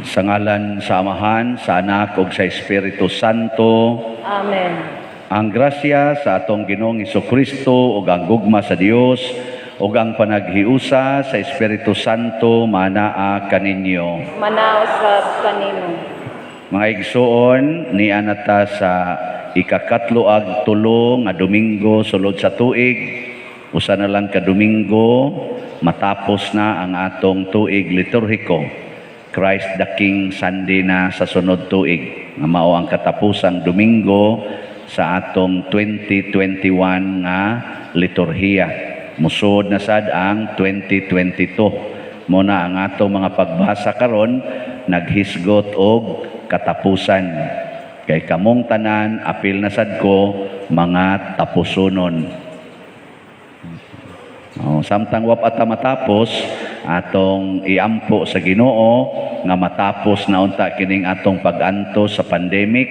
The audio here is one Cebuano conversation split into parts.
Sa ngalan sa Amahan, sa Anak ug sa Espiritu Santo. Amen. Ang grasya sa atong Ginoong Kristo ug ang gugma sa Dios ug ang panaghiusa sa Espiritu Santo manaa kaninyo. Manaa usab kanimo. Mga igsuon, niana ta sa ikakatlo ag 3 nga Domingo sulod sa tuig. Usa na lang ka Domingo, matapos na ang atong tuig liturhiko. Christ the King Sunday na sa sunod tuig, nga mao ang katapusang Domingo sa atong 2021 nga liturhiya. Musod na sad ang 2022. Mao na ang atong mga pagbasa karon naghisgot og katapusan. Kay kamong tanan, apil na sad ko, mga tapusonon. Oh, samtang wa pa ta matapos, atong iampo sa Ginoo nga matapos na unta kining atong pag-antos sa pandemic,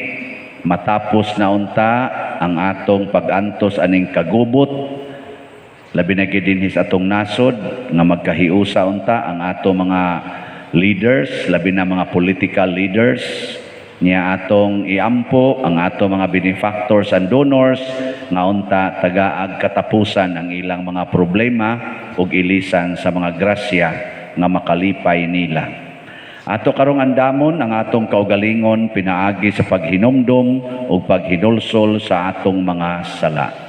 matapos na unta ang atong pag-antos aning kagubot, labi na gid dinhi sa atong nasod, nga magkahiusa unta ang atong mga leaders, labi na mga political leaders niya. Atong iampo ang atong mga benefactors and donors nga unta tagaag katapusan ang ilang mga problema ug ilisan sa mga grasya nga makalipay nila. Ato karong andamon ang atong kaugalingon pinaagi sa paghinumdom ug paghinulsol sa atong mga sala.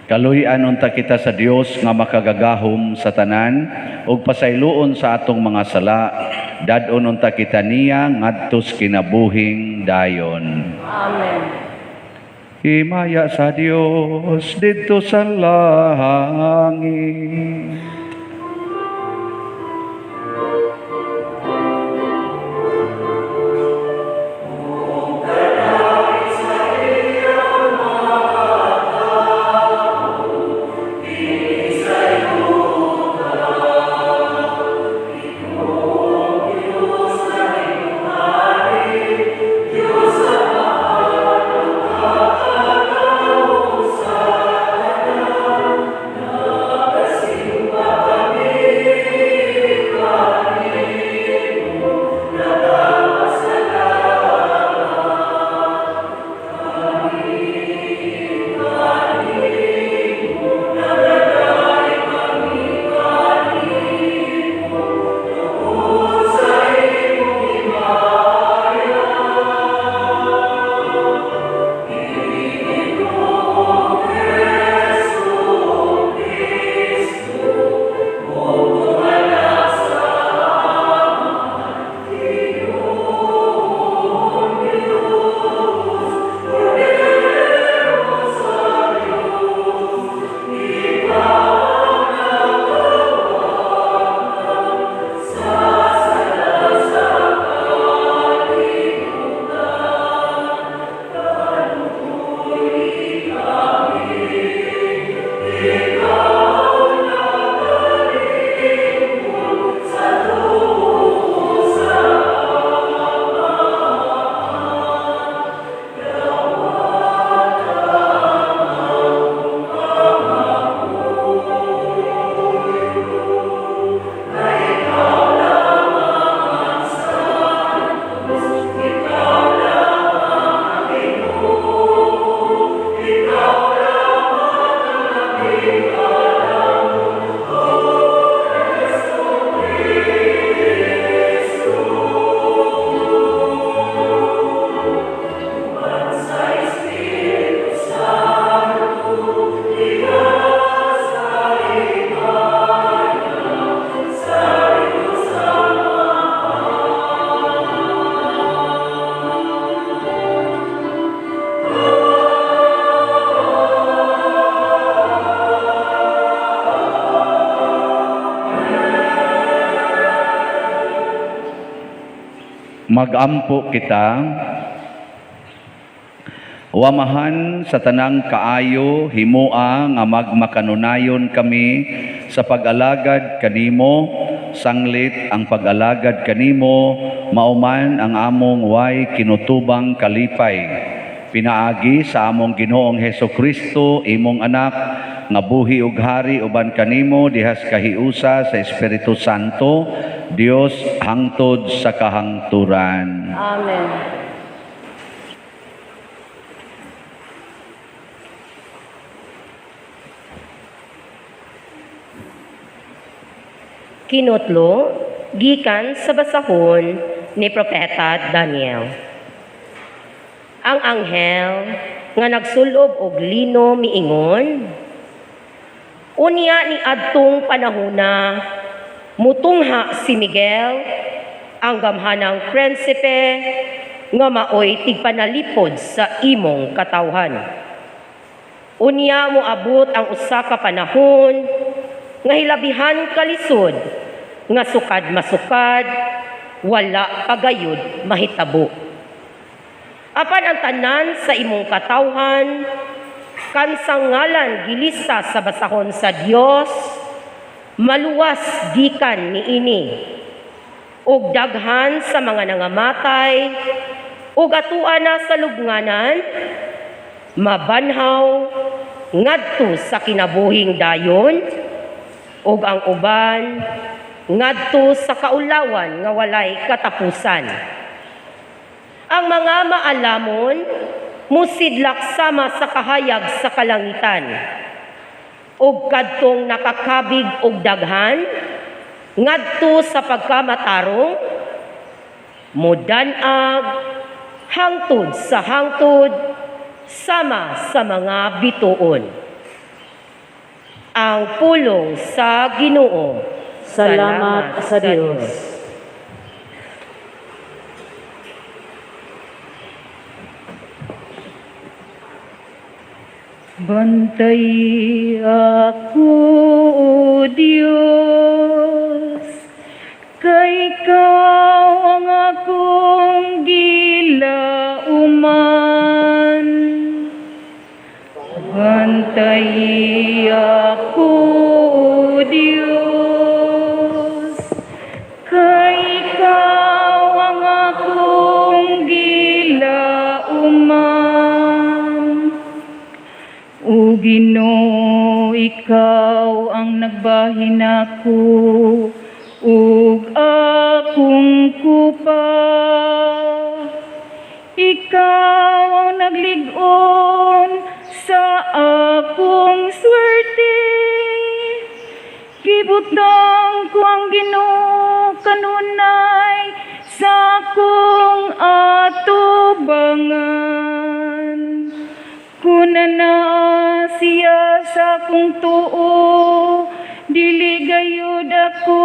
Kaluy-an unta kita sa Dios nga makagagahom sa tanan ug pasayloon sa atong mga sala. Dad-on unta kita niya ngadto sa kinabuhing dayon. Amen. Himaya sa Dios didto sa langit. Magampo kita. O Amahan sa tanang kaayo, himoa nga magmakanunayon kami sa pag-alagad kanimo, sanglit ang pag-alagad kanimo mao man ang among way kinutubang kalipay. Pinaagi sa among Ginoong Heso Kristo, imong anak, nga buhi ug hari uban kanimo dihas kahiusa sa Espiritu Santo, Dios hangtod sa kahangturan. Amen. Kinutlo, gikan sa basahon ni Propeta Daniel. Ang anghel nga nagsulob og lino miingon, "Unya ni adtong panahona, mutungha si Miguel, ang gamhanang prinsipe nga maoy tigpanalipod sa imong katawhan. Unya moabot ang usa ka panahon nga hilabihan kalisod, nga sukad masukad, wala pagayod mahitabo. Apan ang tanan sa imong katawhan, kansang ngalan gilista sa basahon sa Dios, maluwas gikan niini. Ug daghan sa mga nangamatay ug atua na sa lubnganan, mabanhaw ngadto sa kinabuhing dayon, ug ang uban ngadto sa kaulawan nga walay katapusan. Ang mga maalamon musidlak sama sa kahayag sa kalangitan, ug kadtong nakakabig og daghan ngadto sa pagkamatarong, mudan-ag hangtod sa hangtod sama sa mga bituon." Ang pulong sa Ginoo. Salamat sa Dios. Bantay ako, O Dios, kay ikaw ang akong gilauman. Bantay ako, O Dios, kay ikaw ang akong gilauman. O Ginoo, ikaw ang nagbahin nako ug akong kupa. Ikaw ang naglig-on sa akong swerte. Gibutang ko ang Ginoo kanunay sa akong atubangan. Kung naa siya sa akong tuo, dili gayud ako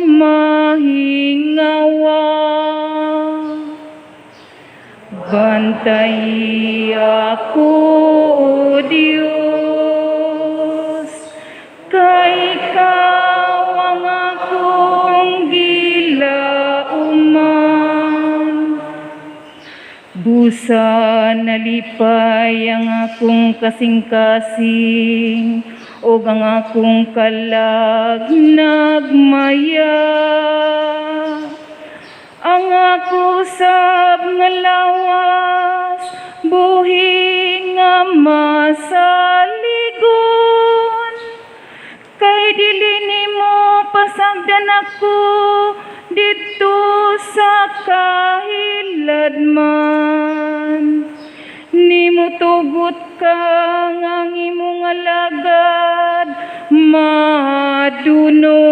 mahingawa. Bantay ako, O Dios, kay ikaw ang akong gilauman. Busa nalipay ang akong kasing-kasing ug ang akong kalag nagmaya. Ang ako sab nga lawas buhi nga masaligon. Kay dili nimo pasagdan ako didto sa kahiladman. Nimo tugot ka nga ang imong alagad madunot.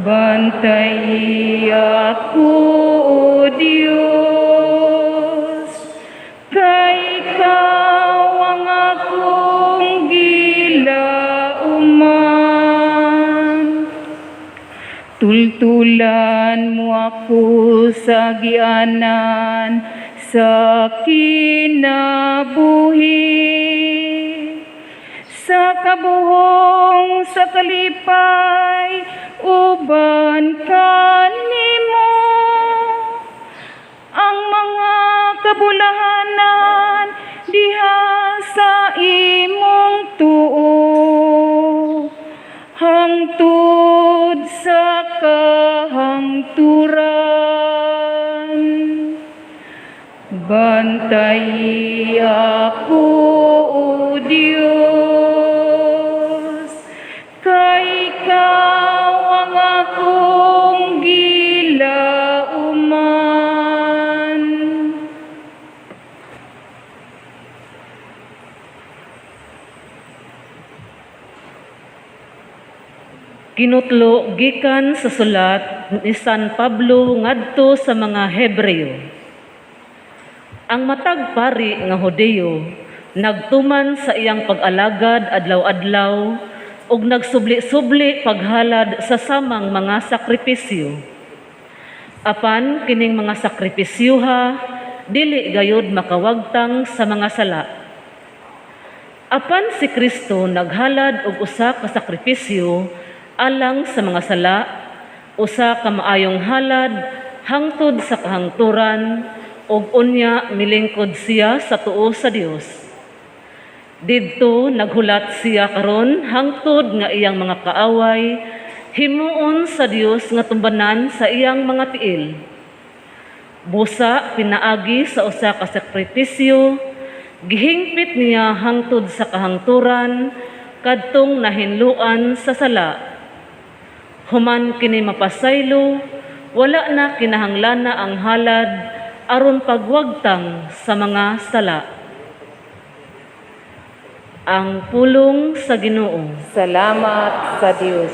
Bantay ako, O Dios, kay ikaw ang akong gilauman. Tultulan mo ako sa agianan sa kinabuhi. Sa kabuhong sa kalipay, uban kanimo. Ang mga kabulahanan diha sa imong tuo, hangtod sa kahangturan. Bantayi ako, O Dios, kay ikaw ang akong gilauman. Kinutlo gikan sa sulat ni San Pablo ngadto sa mga Hebreo. Ang matag pari nga Hudiyo nagtuman sa iyang pag-alagad adlaw-adlaw ug nagsubli-subli paghalad sa samang mga sakripisyo. Apan kining mga sakripisyuha dili gayud makawagtang sa mga sala. Apan si Kristo naghalad og usa ka sakripisyo alang sa mga sala, usa ka maayong halad hangtod sa kahangturan, ug unya milingkod siya sa tuo sa Dios. Didto naghulat siya karon hangtod nga iyang mga kaaway himuon sa Dios nga tumbanan sa iyang mga tiil. Busa pinaagi sa usa ka sakripisyo, gihingpit niya hangtod sa kahangturan kadtong nahinloan sa sala. Human kini mapasaylo, wala na kinahanglana ang halad aron pagwagtang sa mga sala. Ang pulong sa Ginoo. Salamat sa Dios.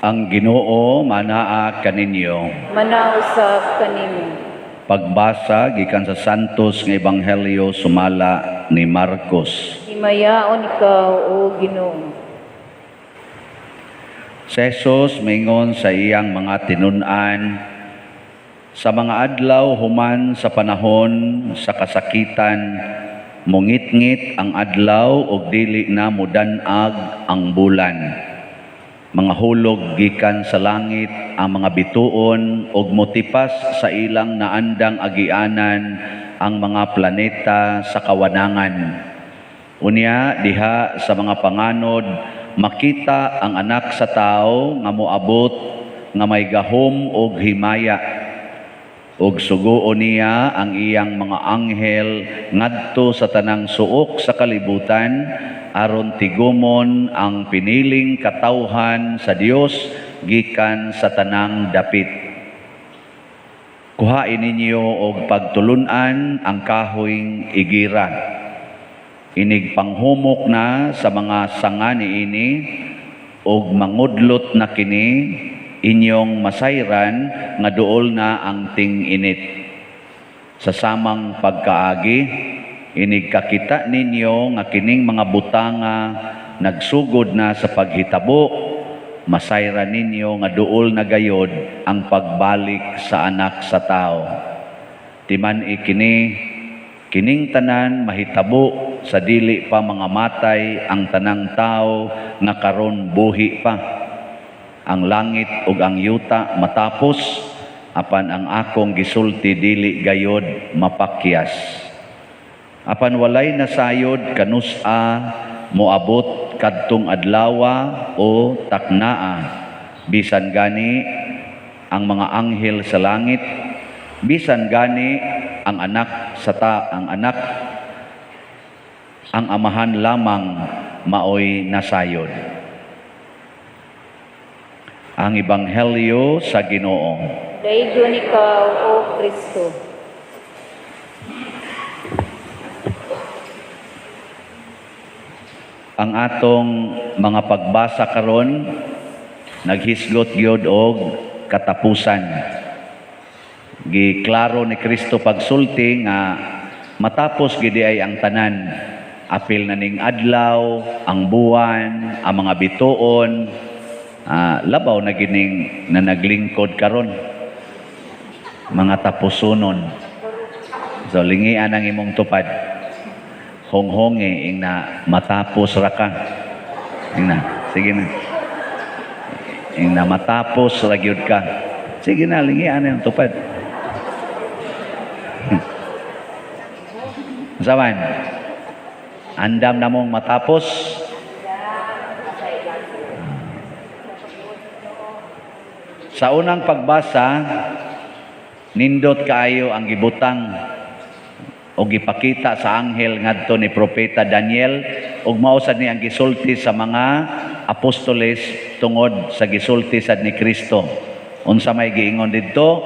Ang Ginoo manaa kaninyo. Manausap kanimo. Pagbasa gikan sa Santos nga Ebanghelyo sumala ni Marcos. Himayaon ikaw, O Ginoo. Si Jesus mingon sa iyang mga tinun-an, sa mga adlaw human sa panahon sa kasakitan, mungitngit ang adlaw ug dili na mudan-ag ang bulan. Mga hulog gikan sa langit ang mga bituon ug motipas sa ilang naandang agianan ang mga planeta sa kawanangan. Unya diha sa mga panganod makita ang anak sa tao nga moabot nga may gahom og himaya, ug suguon niya ang iyang mga anghel ngadto sa tanang suok sa kalibutan aron tigumon ang piniling katawhan sa Dios gikan sa tanang dapit. Kuhain ninyo og pagtulun-an ang kahoyng igira. Inig panghumok na sa mga sanga niini og mangudlot na kini inyong masayran nga duol na ang ting-init. Sa samang pagkaagi, inig kakita ninyo nga kining mga butanga nagsugod na sa paghitabo, masayran ninyo nga duol na gayod ang pagbalik sa anak sa tao. Timan ikini, kining tanan mahitabo sa dili pa mga matay ang tanang tao nga karon buhi pa. Ang langit ug ang yuta matapos, apan ang akong gisulti dili gayod mapakyas. Apan walay nasayod kanus-a moabot kadtong adlawa o taknaa, bisan gani ang mga anghel sa langit, bisan gani ang anak sa ta, ang anak Ang Amahan lamang maoy nasayod. Ang Ebanghelyo sa Ginoo. Daygon ikaw, O Kristo. Ang atong mga pagbasa karon naghisgot gyud og katapusan. Giklaro ni Kristo pagsulti nga matapos gid ay ang tanan. Apil na ning adlaw, ang buwan, ang mga bituon, labaw na gining na naglingkod karon. Mga tapusonon. So lingian ang imong tupad. Honghongi ing na matapos ra ka. Ing na, sige na. Ing na matapos ra gyud ka. Sige na, lingian ang tupad. Saman, andam na mong matapos. Sa unang pagbasa, nindot kaayo ang gibutang o gipakita sa anghel ngadto ni Propeta Daniel ug mao sad ni ang gisulti sa mga apostoles tungod sa gisulti sad ni Kristo. Unsa may giingon didto?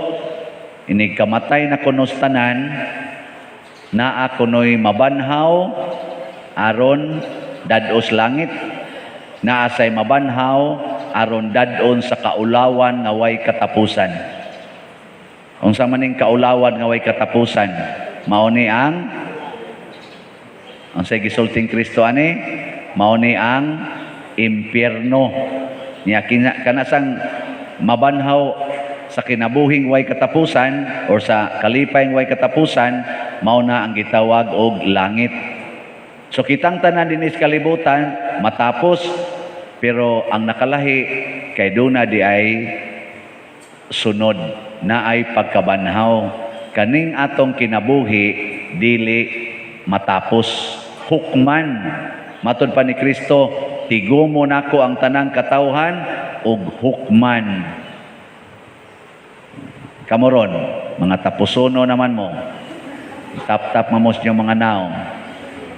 Inig kamatay na kuno sa tanan, naa kunoy mabanhaw aron dad-os langit, naa say mabanhaw aron dad-on sa kaulawan nga way katapusan. Unsa man ning kaulawan nga way katapusan? Mao ni ang unsay gisulting Kristo ani? Mao ni ang impyerno. Nya kanasang mabanhaw sa kinabuhing way katapusan or sa kalipay way katapusan, mao na ang gitawag og langit. So kitang tanan dinhi sa kalibutan matapos, pero ang nakalahi kay duna di ay sunod na ay pagkabanhaw. Kaning atong kinabuhi dili matapos, hukman. Matud pa ni Kristo, tigumo nako ang tanang katawhan ug hukman. Kamoron, mga tapusono naman mo. Tap-tap mamos nyo mga naong.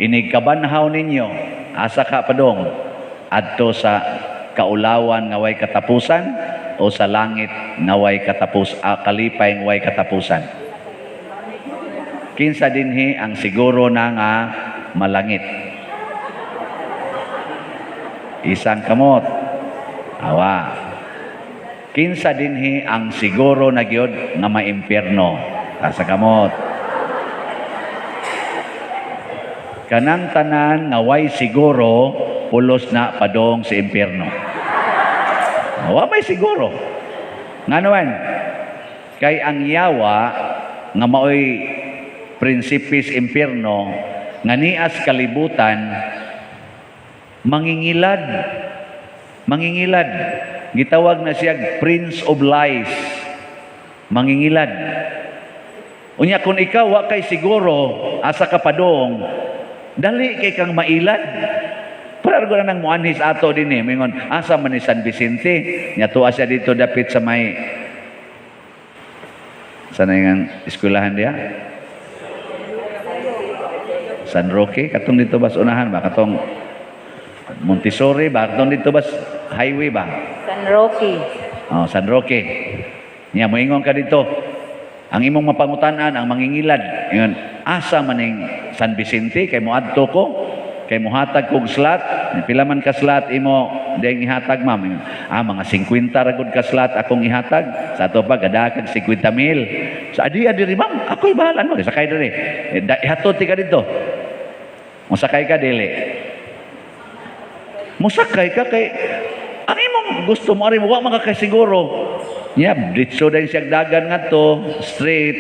Inig kabanhaw ninyo, asa ka padong, adto sa kaulawan nga way katapusan o sa langit nga way katapus, kalipay nga way katapusan. Kinsa dinhi ang siguro na nga malangit? Isang kamot. Awa. Kinsa dinhi ang siguro na gyud nga maimpyerno? Asa kamot. Kanang tanan nga way siguro, pulos na padong sa impyerno. Wa may siguro. Ngano man? Kay ang yawa nga maoy prinsipis impyerno nga nias kalibutan, mangingilad. Mangingilad. Gitawag na siya Prince of Lies. Mangingilad. Unya kung ikaw wa kay siguro asa ka padong, dali kay kang mailad. Pero ko na nang muanhis ato din eh. Mingon, asa man ni San Vicente? Nya tuwa siya dito dapit sa may sana yung eskwelahan diya? San Roque? Katong dito bas unahan ba? Katong Montessori ba? Katong dito bas highway ba? San Roque. Oh, San Roque. Nya moingon ka dito. Ang imong mapangutan-an ang mangingilad. Ingon, asa maning San Vicente kay moadto ko, kay mohatag kog slot, pila man ka slot imo ding ihatag ma'am? Ingon, mga 50 ra gud ka slot akong ihatag. Sa ato pa gadakag 50,000. Sa adi diri ma'am, ako'y bahala mo sakay diri. Ihatod ti ka dito. Mosakay ka dili. Mosakay ka kay ang imong gusto mo ari wa man ka kay siguro. Nya ditso din siya dagan ngadto straight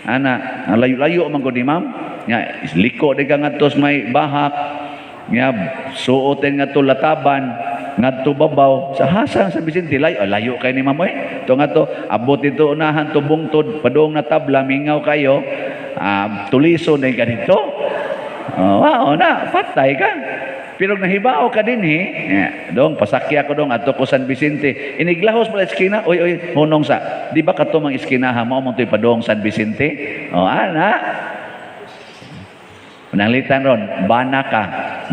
ana, ang layo-layo man gud ni ma'am. Nya liko di ka ngadto sa may bahak. Nya suoten ngadto lataban ngadto babaw sa hasang sa Vicente layo, layo kay ni ma'am oy. To ngadto abot dito unahan to bungtod padung na tabla mingaw kayo. Tuliso na ka dito. Oh, wow, na patay ka. Pero nahibao ka dinhi, dong pasakya ko dong adto ko San Vicente. Iniglahos pala eskina, oy oy hunong sa. Di ba kato mang eskina ha mao man to'y padong San Vicente? Oh, ana. Pananglitan ron, bana ka.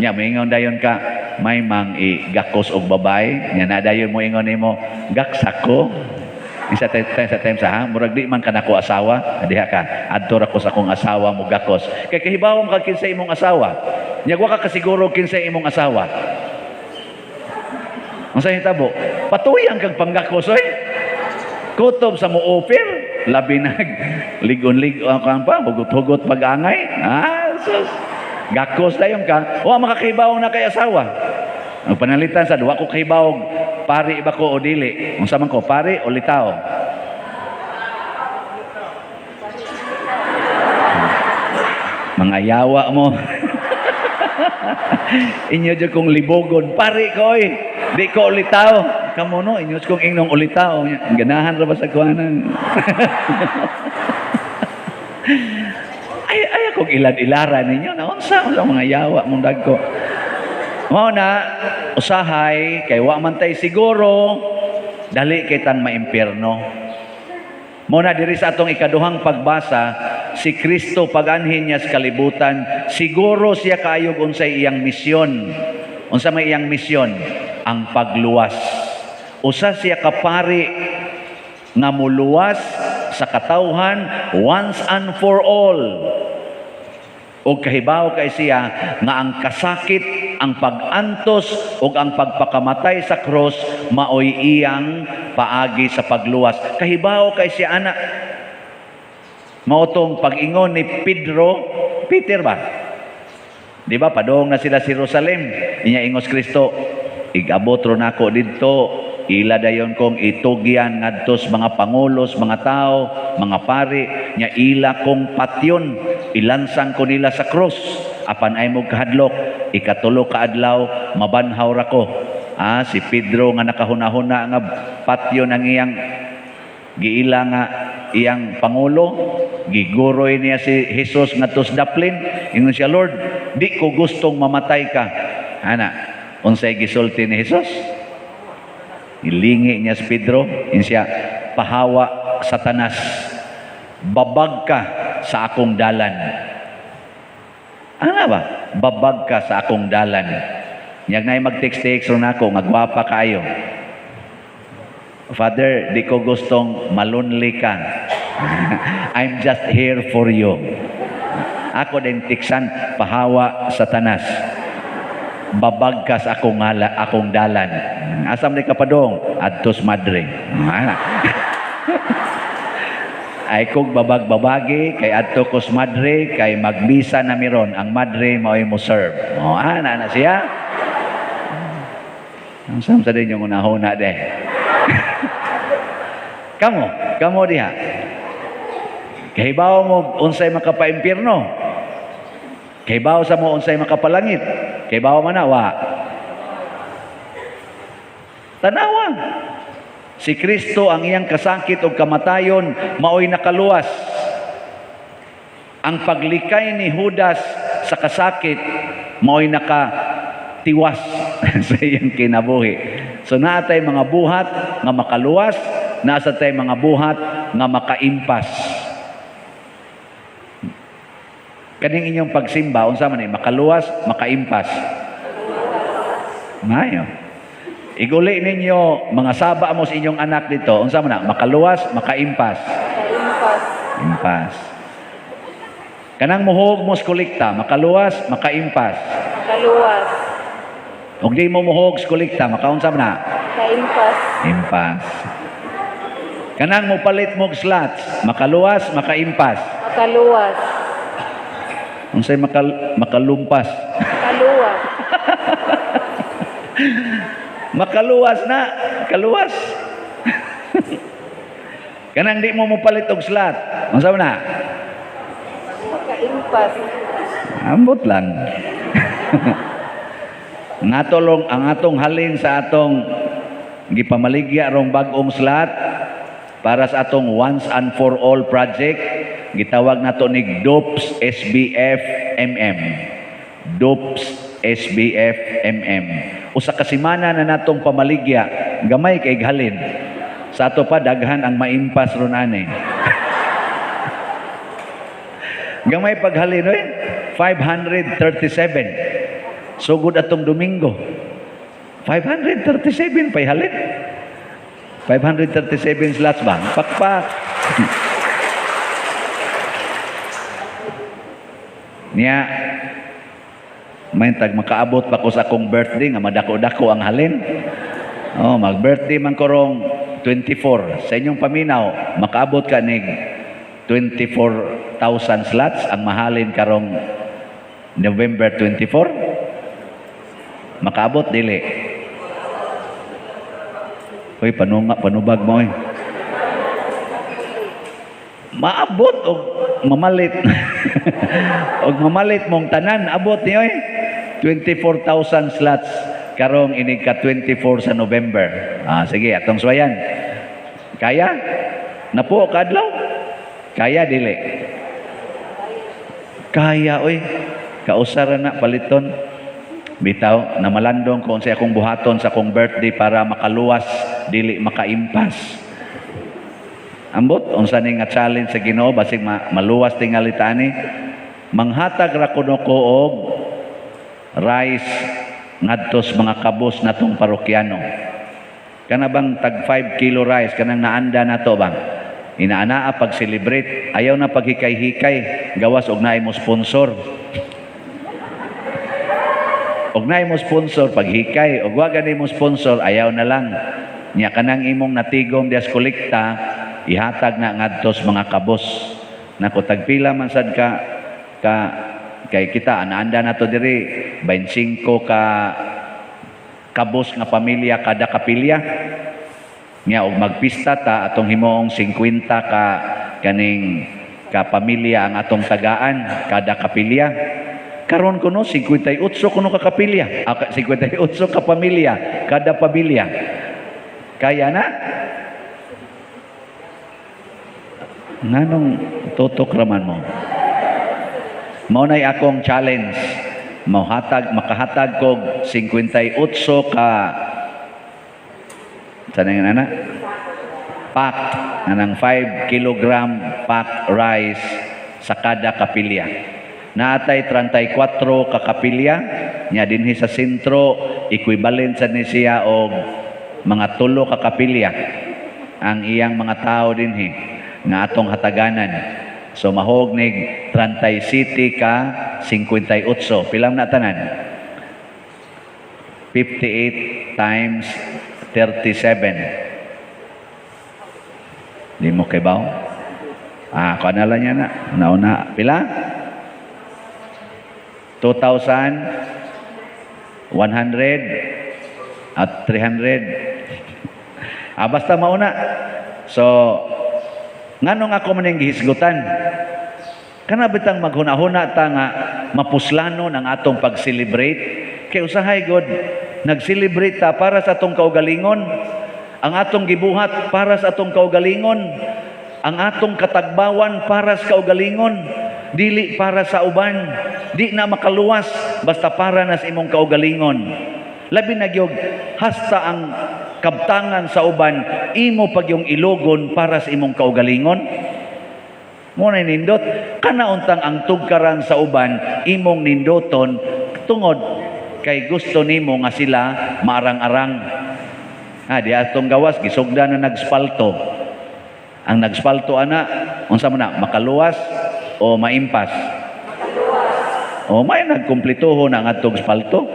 Nya moingon dayon ka, may mang igakos og babay. Nya na dayon mo ingon nimo, gaksa ko. Isa time sa time sa ha, murag di man ka nako asawa, diha ka. Adto ra ko sa akong asawa mo gakos. Kay kahibaw mo ka kinsa imong asawa. Nya wa ka kasiguro kinsa imong asawa. Unsa hitabo? Patuyang kag panggakos oy. Kutob sa mo offer, labi nag ligon-ligon ka pa, hugot-hugot pag-angay. Ah, sus. Gakos dayon ka. Wa makakahibaw na kay asawa. Ang panalitan sa duwa ko kahibaw, pari ba ko o dili? Unsa man ko, pari o litaw? Mga yawa mo. Inyo jud kong libogon, pari ko oy. Di ko ulitaw. Kamo no, inyo kong ingnong ulitaw. Ganahan ra ba sa kuhanan? Ay ay akong ilad-ilaran ninyo na unsa unsa mga yawa mong dagko. Mao na usahay kay wa man tay siguro dali kay tang maimpierno. Mao na diri sa atong ikaduhang pagbasa, si Kristo pag-anhin niya sa kalibutan, siguro siya kaayog unsay iyang misyon. Unsa may iyang misyon? Ang pagluwas. Usa siya kapari nga muluwas sa katawhan once and for all. Og kahibaw kay siya nga ang kasakit, ang pag-antos ug ang pagpakamatay sa krus maoy iyang paagi sa pagluwas. Kahibaw kay siya ana. Mao tong pag-ingon ni Pedro, Peter ba? Di ba padong na sila sa Jerusalem? Inya ingos Kristo, igabot ro nako didto, ila dayon kong itugyan ngadto sa mga pangulos, mga tao, mga pari, nya ila kong patyon, ilansang ko nila sa krus. Apan ay mo kahadlok, ikatulo ka adlaw, mabanhaw ra ko. Ah, si Pedro nga nakahuna-huna nga patyon ang iyang giila nga iyang pangulo, giguroy niya si Jesus ngadto sa daplin. Ingon siya, Lord, di ko gustong mamatay ka. Ana, unsay gisulti ni Jesus? Ilingi niya si Pedro, ingon siya, pahawa Satanas, babag ka sa akong dalan. Ana ba? Babag ka sa akong dalan. Nyag na mag-text-text ron ako, nga gwapa kaayo. Father, di ko gustong malonely ka. I'm just here for you. Ako din tiksan, pahawa Satanas. Babag ka sa akong, ngala, akong dalan. Asam di ka padong? Adtos madre. Ana. Ay kung babag-babagi kay adto kos madre kay magbisa na miron ang madre mao'y mo serve. O ana na siya. Ang sam sa din yung unahuna de. Kamo, kamo diha. Kahibaw mo unsay makapaimpierno. Kahibaw sa mo unsay makapalangit. Kahibaw man na wa. Tanawa. Si Kristo ang iyang kasakit o kamatayon maoy nakaluwas. Ang paglikay ni Judas sa kasakit maoy nakatiwas sa iyang kinabuhi. So naa tay mga buhat nga makaluwas, nasa tay mga buhat nga makaimpas. Kaning inyong pagsimba unsa man ni makaluwas, makaimpas. Maayo. Iguli ninyo mga saba mo sa inyong anak dito, unsa man na makaluwas, makaimpas. Kaimpas. Impas. Kanang muhog mo sa kolekta, makaluwas, makaimpas. Makaluwas. Ug di mo muhog sa kolekta, makaunsa man na? Kaimpas. Impas. Kanang mopalit mo og slots, makaluwas, makaimpas. Makaluwas. Unsay makalumpas? Makaluwas. Makaluwas na, kaluwas. Kanang di mo mopalit og slot, unsa man na? Makaimpas. Ambot lang. Natulong ang atong halin sa atong gipamaligya rong bag-ong slot para sa atong once and for all project, gitawag nato ni DOPS SBF MM. DOPS SBF MM. Usa ka semana na natong pamaligya, gamay kay halin. Sa ato pa daghan ang maimpas ron ani. Gamay paghalin oy, 537. Sugod atong Domingo. 537 pay halin. 537 slots ba? Pakpak. Niya, may tag makaabot pa ko sa akong birthday nga madako-dako ang halin. Oh, mag-birthday man korong 24. Sa inyong paminaw, makaabot ka nig 24,000 slots ang mahalin karong November 24. Makaabot dili. Hoy, panunga, panubag mo eh. Maabot og mamalit. Og mamalit mong tanan, abot niyo eh. 24,000 slots karong inig ka 24 sa November. Ah, sige, atong swayan. Kaya? Napuo ka adlaw? Kaya dili. Kaya oy. Kausara na paliton. Bitaw, namalandong ko unsay akong buhaton sa akong birthday para makaluwas, dili makaimpas. Ambot, unsa ni nga challenge sa Ginoo basig maluwas tingali tani. Manghatag ra kuno ko og rice ngadto sa mga kabos natong parokyano. Kana bang tag 5 kilo rice kanang naanda nato bang? Inaanaa pag-celebrate, ayaw na paghikay-hikay, gawas og naay mo sponsor. Og naay mo sponsor paghikay, og wa gani mo sponsor, ayaw na lang. Nya kanang imong natigom dias kolekta, ihatag na ngadto sa mga kabos. Nako tagpila man sad ka ka kay kita anaanda nato diri 25 ka kabos nga pamilya kada kapilya. Nya og magpista ta atong himuong 50 ka kaning ka pamilya ang atong tagaan kada kapilya. Karon kuno 58 kuno ka kapilya, 58 ka pamilya kada pamilya. Kaya na? Nganong tutok raman mo? Mao nay akong challenge. Makahatag kog 58 ka sana nga na? Pack anang 5 kilogram pack rice sa kada kapilya. Naatay 34 ka kapilya nya dinhi sa sentro equivalent sa ni siya og mga 3 ka kapilya ang iyang mga tao dinhi nga atong hataganan. So mahog nig 37 ka 58. Pilam na tanan? 58 times 37. Di mo kibaw? Ah, kuha na lang niya na. Nauna. Pila? 2,100 at 300. Ah, basta mauna. So, nganong ako man yung gihisgutan? Kana bitang maghuna-huna ta nga mapuslanon ang atong pag-celebrate? Kay usahay god, nag-celebrate ta para sa atong kaugalingon. Ang atong gibuhat para sa atong kaugalingon. Ang atong katagbawan para sa kaugalingon. Dili para sa uban. Di na makaluwas basta para na sa imong kaugalingon. Labi na gyud hasta ang kabtangan sa uban imo pag yung ilogon para sa imong kaugalingon. Mo na nindot kana untang ang tugkaran sa uban imong nindoton tungod kay gusto nimo nga sila maarang-arang. Ha, di atong gawas gisugda na nagspalto. Ang nagspalto ana unsa man na makaluwas o maimpas? Makaluwas. O may nagkumplituho na ang atong spalto.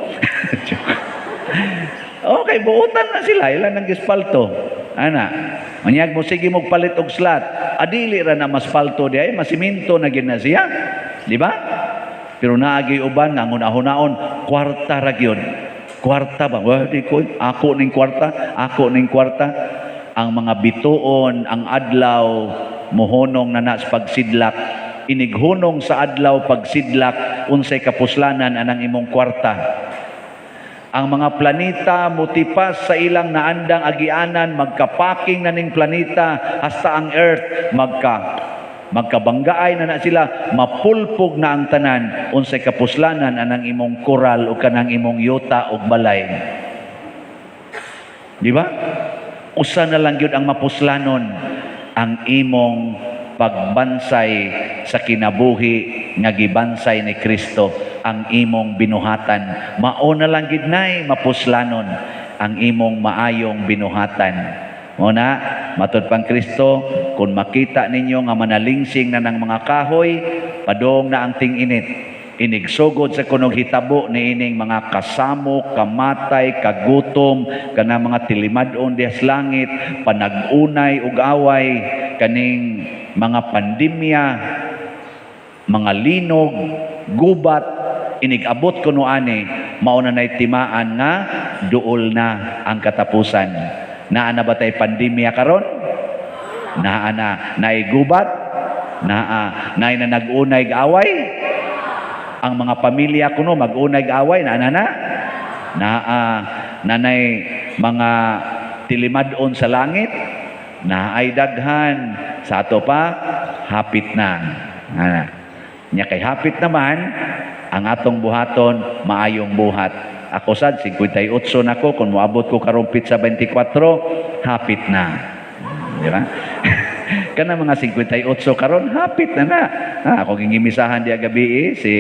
Okay, buotan na sila ilan ang gispalto. Ana, unyag mo sige mo palit og slat. Adili ra na maspalto di ay masiminto na gyud na siya. Di ba? Pero naagi uban nga ngunahon-naon kwarta ra gyud. Kwarta ba? Wa di ko ako ning kwarta, ako ning kwarta. Ang mga bituon, ang adlaw mohonong na na sa pagsidlak. Inighunong sa adlaw pagsidlak unsay kapuslanan anang imong kwarta. Ang mga planeta motipas sa ilang naandang agianan, magkapaking na ning planeta hasta ang Earth magkabanggaay na na sila, mapulpog na ang tanan unsay kapuslanan anang imong koral o kanang imong yuta og balay. Di ba? Usa na lang gyud ang mapuslanon, ang imong pagbansay sa kinabuhi nga gibansay ni Kristo ang imong binuhatan. Mao na lang gid, nay, mapuslanon ang imong maayong binuhatan. Mao na, matud pang Kristo, kung makita ninyo nga manalingsing na ng mga kahoy, padong na ang ting-init. Inigsugod sa kunog hitabo niining mga kasamok, kamatay, kagutom, kana mga tilimad-on diha sa langit, panag-unay ug away, kaning mga pandemya, mga linog, gubat, inig-abot kuno ani, mao na nay timaan nga duol na ang katapusan. Naa na ba tay pandemya karon? Naa na. Naay gubat? Naa. Naay na nag-unay away? Ang mga pamilya kuno mag-unay away, naa na na? Naa. Nanay mga tilimad-on sa langit? Naay daghan. Sa ato pa, hapit na. Ana. Nya kay hapit naman, ang atong buhaton, maayong buhat. Ako sad, 58 na ko, kung moabot ko karong sa 24, hapit na. Di ba? Kana mga 58 karon, hapit na na. Ha, ako gingimisahan diya gabi eh, si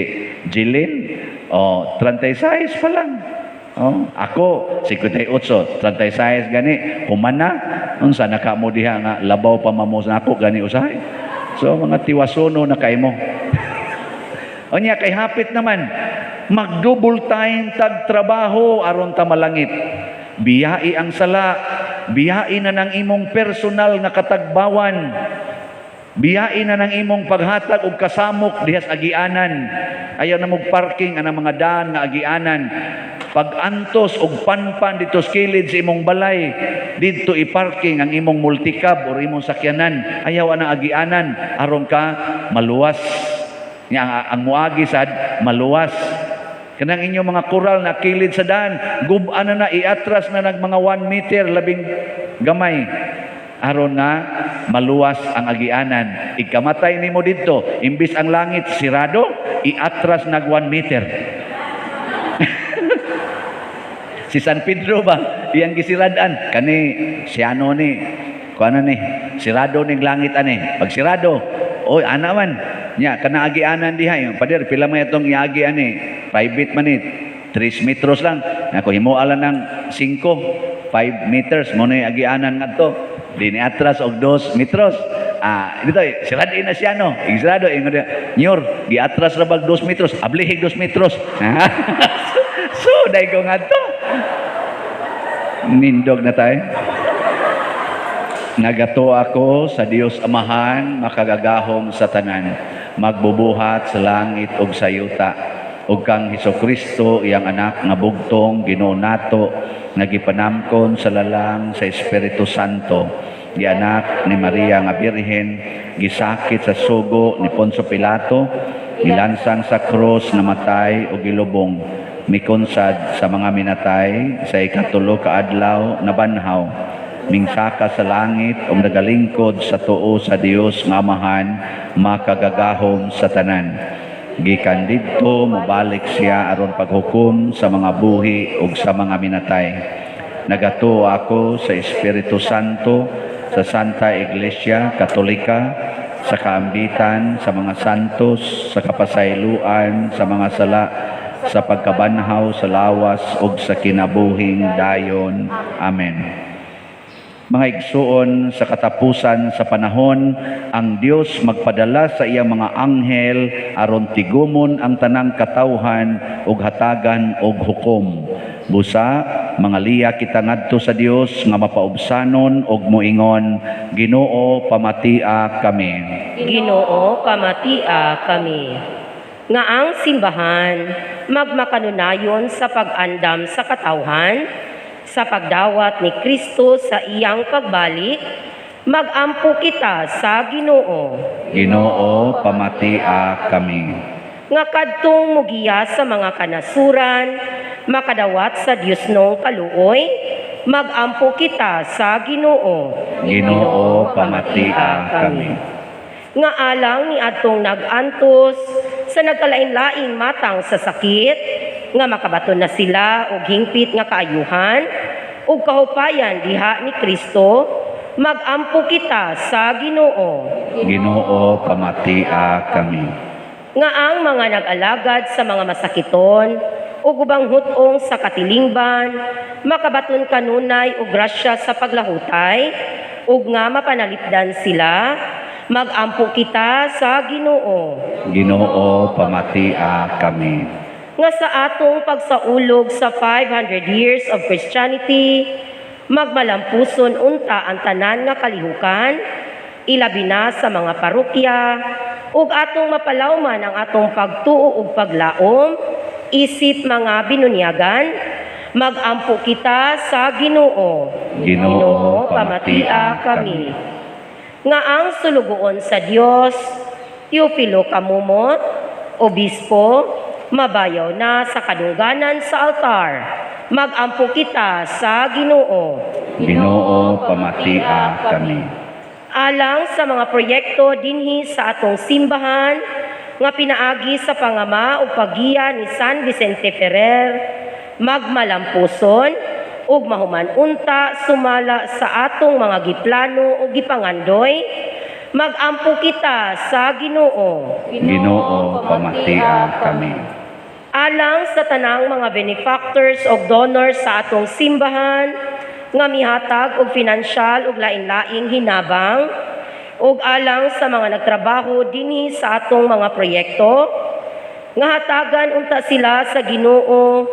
Jilin, oh, 36 pa lang. Oh, ako 58, 36 gani, human na. Unsa na ka mo diha nga labaw pa mamo sa ako gani usahay. So mga tiwasono na kay mo. Unya kay hapit naman, mag-double time tag trabaho aron ta malangit. Biyai ang sala, biyai na ng imong personal nga katagbawan. Biyai na ng imong paghatag og kasamok diha sa agianan. Ayaw na mong parking anang mga daan nga agianan. Pag-antos og panpan dito sa kilid sa imong balay, didto i-parking ang imong multicab or imong sakyanan. Ayaw anang agianan aron ka maluwas. Nya ang muagi sad maluwas. Kanang inyong mga koral na kilid sa daan, gub-an na na, iatras na nag mga 1 meter labing gamay aron nga maluwas ang agianan. Ikamatay nimo didto, imbis ang langit sirado, iatras nag 1 meter. Si San Pedro ba, iyang gisiradan kani si ano ni kuano ni sirado ning langit ani. Pag sirado, oy, ana man nya kana agianan diha yung pader, pila man itong iagi ani, private man ni, 3 metros lang ako, himo ala ng 5 5 meters mo na yung agianan ngadto, di ni atras og 2 metros. Ah, dito sirado na siya, no, sirado ingon nyor, giatras ra bag 2 metros, ablihig 2 metros. So dai ko ngadto nindog na tayo. Nagatuo ako sa Dios Amahan, makagagahom sa tanan, magbubuhat sa langit ug sa yuta, ug kang Hesukristo, iyang anak nga bugtong, Ginoo nato, nga gipanamkon sa lalang sa Espiritu Santo, gianak ni Maria nga Birhen, gisakit sa sugo ni Poncio Pilato, gilansang sa krus, namatay ug gilubong, mikonsad sa mga minatay, sa ikatulo ka adlaw nabanhaw, mingsaka sa langit ug nagalingkod sa tuo sa Dios nga Amahan, makagagahom sa tanan. Gikan didto mobalik siya aron paghukom sa mga buhi ug sa mga minatay. Nagatuo ako sa Espiritu Santo, sa Santa Iglesia Katolika, sa kaambitan sa mga santos, sa kapasayloan sa mga sala, sa pagkabanhaw sa lawas ug sa kinabuhing dayon. Amen. Mga igsuon, sa katapusan sa panahon, ang Dios magpadala sa iyang mga anghel aron tigumon ang tanang katawhan ug hatagan og hukom. Busa, mga liya kita ngadto sa Dios nga mapaubsanon ug moingon, "Ginoo, pamatia kami." Ginoo, pamatia kami. Nga ang simbahan magmakanunayon sa pag-andam sa katawhan, sa pagdawat ni Kristo sa iyang pagbalik, magampo kita sa Ginoo. Ginoo, pamatia kami. Nga kadtong mugiya sa mga kanasuran, makadawat sa Diosnong kaluoy, magampo kita sa Ginoo. Ginoo, pamatia kami. Nga alang ni adtong nag-antos sa nagkalain-laing matang sa sakit, nga makabaton na sila og hingpit nga kaayuhan ug kahupayan diha ni Kristo, magampo kita sa Ginoo. Ginoo, pamatia kami. Nga ang mga nag-alagad sa mga masakiton ug ubang hut-ong sa katilingban makabaton kanunay og grasya sa paglahutay ug nga mapanalipdan sila, magampo kita sa Ginoo. Ginoo, pamatia kami. Nga sa atong pagsaulog sa 500 years of Christianity, magmalampuson unta ang tanan nga kalihukan, ilabi na sa mga parokya, ug atong mapalawman ang atong pagtuo ug paglaom, isip mga binunyagan, magampo kita sa Ginoo. Ginoo, pamatia kami. Nga ang sulugoon sa Dios, Teofilo Kamumot, Obispo, mabayaw na sa kadungganan sa altar. Magampo kita sa Ginoo. Ginoo, pamatia kami. Alang sa mga proyekto dinhi sa atong simbahan nga pinaagi sa pangama ug paggiya ni San Vicente Ferrer, magmalampuson ug mahuman unta sumala sa atong mga giplano ug gipangandoy, magampo kita sa Ginoo. Ginoo, pamatia kami. Alang sa tanang mga benefactors o donors sa atong simbahan nga mihatag og pinansyal ug lain-laing hinabang ug alang sa mga nagtrabaho dinhi sa atong mga proyekto nga hatagan unta sila sa Ginoo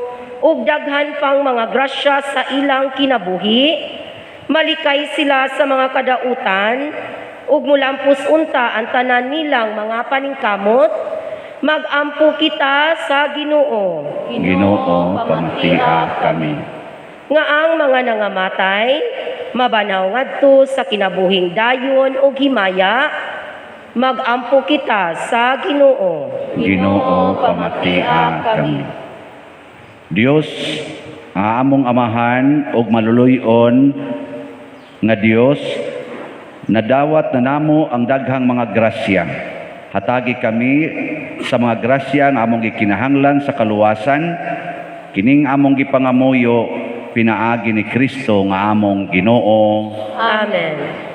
ug daghan pang mga grasya sa ilang kinabuhi, malikay sila sa mga kadautan ug mulampos unta ang tanan nilang mga paningkamot, magampo kita sa Ginoo. Ginoo, pamatia kami. Nga ang mga nangamatay mabanaw ngadto sa kinabuhing dayon ug himaya, magampo kita sa Ginoo. Ginoo, pamatia kami. Dios, ang among amahan ug maluluy-on nga Dios, nadawat na namo ang daghang mga grasya. Hatagi kami sa mga grasya nga among gikinahanglan sa kaluwasan, kining among gipangamuyo pinaagi ni Kristo nga among Ginoo. Amen.